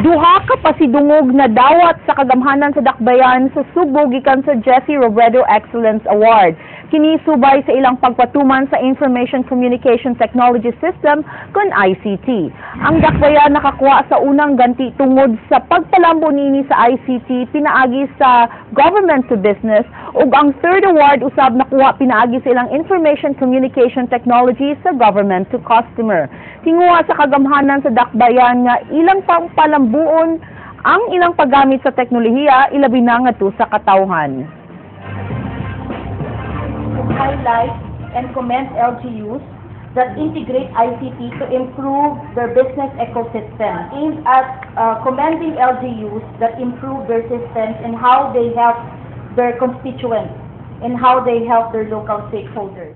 Duha ka pasidungog na dawat sa kagamhanan sa Dakbayan sa Sugbo gikan sa Jesse Robredo Excellence Award. Kini subay sa ilang pagpatuman sa Information Communication Technology System kon ICT. Ang Dakbayan nakakuha sa unang ganti tungod sa pagpalambo nini sa ICT pinaagi sa government to business, ug ang third award usab nakuha pinaagi sa ilang Information Communication Technology sa government to customer. Tinguha sa kagamhanan sa Dakbayan nga ilang pang palambuon ang ilang paggamit sa teknolohiya, ilabi na ngadto sa katawhan. Highlight and commend LGUs that integrate ICT to improve their business ecosystem. Aimed at commending LGUs that improve their systems and how they help their constituents and how they help their local stakeholders.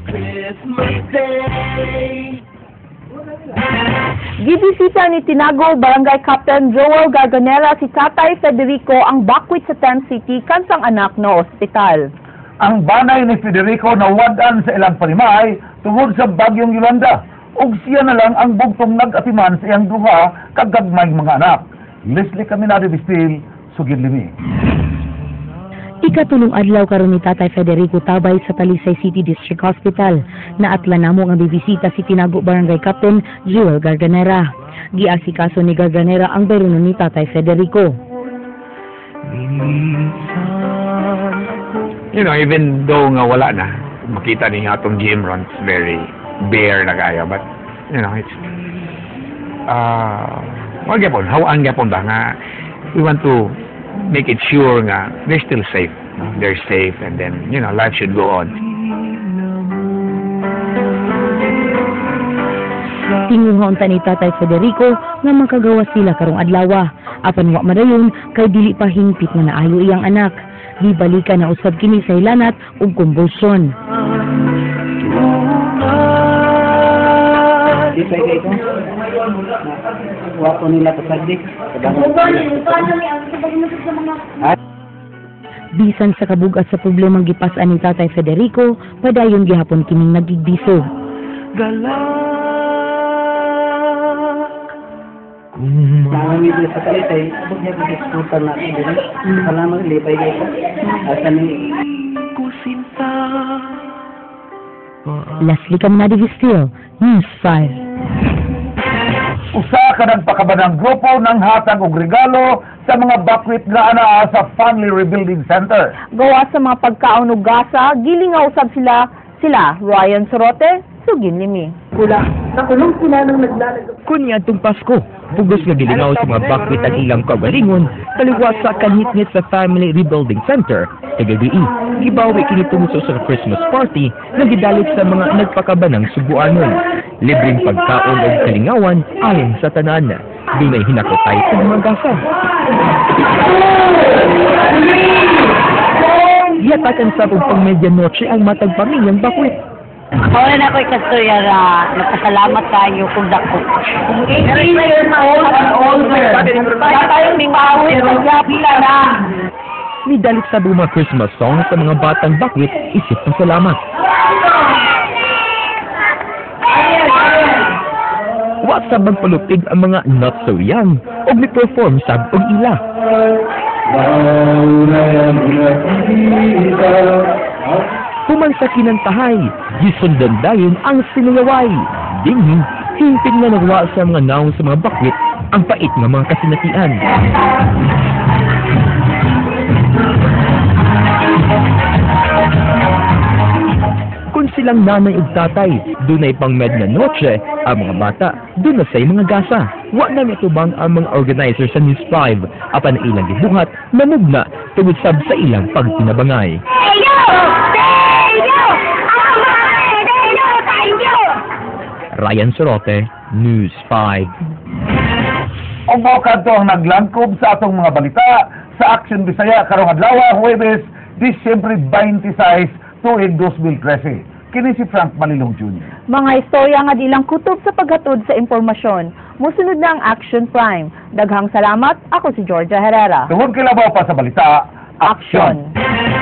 Christmas Day. Gibisita ni Tinago Barangay Captain Joel Garganera si Tatay Federico, ang bakwit sa Tent City kansang anak na ospital. Ang banay ni Federico nawad-an sa ilang palimay tungod sa bagyong Yolanda, ug siya na lang ang bugtong nag-atiman sa iyang duha kag gagmay mga anak. Leslie Caminade Bistil, sugid limi. Ikatulong adlaw karon ni Tatay Federico Tabay sa Talisay City District Hospital. Naatla namo nga bibisita si Tinago Barangay Captain Joel Garganera. Giasikaso ni Garganera ang bayronon ni Tatay Federico. Even though nga wala na, makita niya atong gym runs very bare na kayo. But, it's, well, gyapon, hawaan gyapon ba nga, we want to make it sure nga they're still safe. No? They're safe, and then, life should go on. Tinguhon ta ni Tatay Federico nga makagawa sila karong adlaw. Apan wa madayon kay dili pa hingpit nga naayo iyang anak. Gibalikan na usab kini sa hilanat ug convulsion. Di pa ito. Wa ko nila pasagdi. Bisan sa kabugat sa problemang gipas-an ni Tatay Federico, padayon gihapon kining nagigbiso. Namin dito sa Talisay, abot niya ko diskutan natin din. Salamat lipay kayo. Asa ni Leslie Caminade Vistil, News 5. Usa ka nagpakabanang grupo ng hatag og regalo sa mga bakwit nga anaa sa Family Rebuilding Center. Gawa sa mga pagkaon og gasa, gilingaw usab sila. Ryan Sorote, sugin limi. Kunya atong Pasko, pugos nga gilingaw sa mga bakwit ang ilang kagalingon, kaliwat sa kanhitngit sa Family Rebuilding Center, tagabi gibawi kini tungod sa Christmas party nga gidalit sa mga nagpakabanang Subuanon. Libreng pagkaon ug kalingawan ayon sa tanan. Dunay hinakotay ug mga gasa. Gihatakan sa ug pang medianoche ang matag pamilyang bakwit. Wala na ako'y kastorya na nagpasalamat tayo kung dako. 18 years old and older. Nidalit sa mga Christmas song sa mga batang bakwit isip pasalamat. Wa sa magpalupig ang mga not so young og ni-perform sab og ila. Human sa kinantahay, gisundan dayon ang sinulaway. Dinhi, hingpit nga nagwa sa mga naong sa mga bakwit ang pait nga mga kasinatian. Kung silang nanay ug tatay, dunay pang med na noche, ang mga bata, dun na say mga gasa. Wa na mitubang ang mga organizer sa News 5, apan ang ilang gibuhat, namugna, tungod sab sa ilang pagtinabangay. Ryan Sorote, News 5. Ug mao kadto ang naglangkob sa atong mga balita sa Aksyon Bisaya karong adlaw, Huwebes, Disyembre 26, tuig 2013. Kini si Frank Malilong Jr. Mga istorya nga dilang kutob sa paghatod sa impormasyon. Musunod na ang Action Prime. Daghang salamat. Ako si Georgia Herrera. Tungod kay labaw pa sa balita, Action! Action!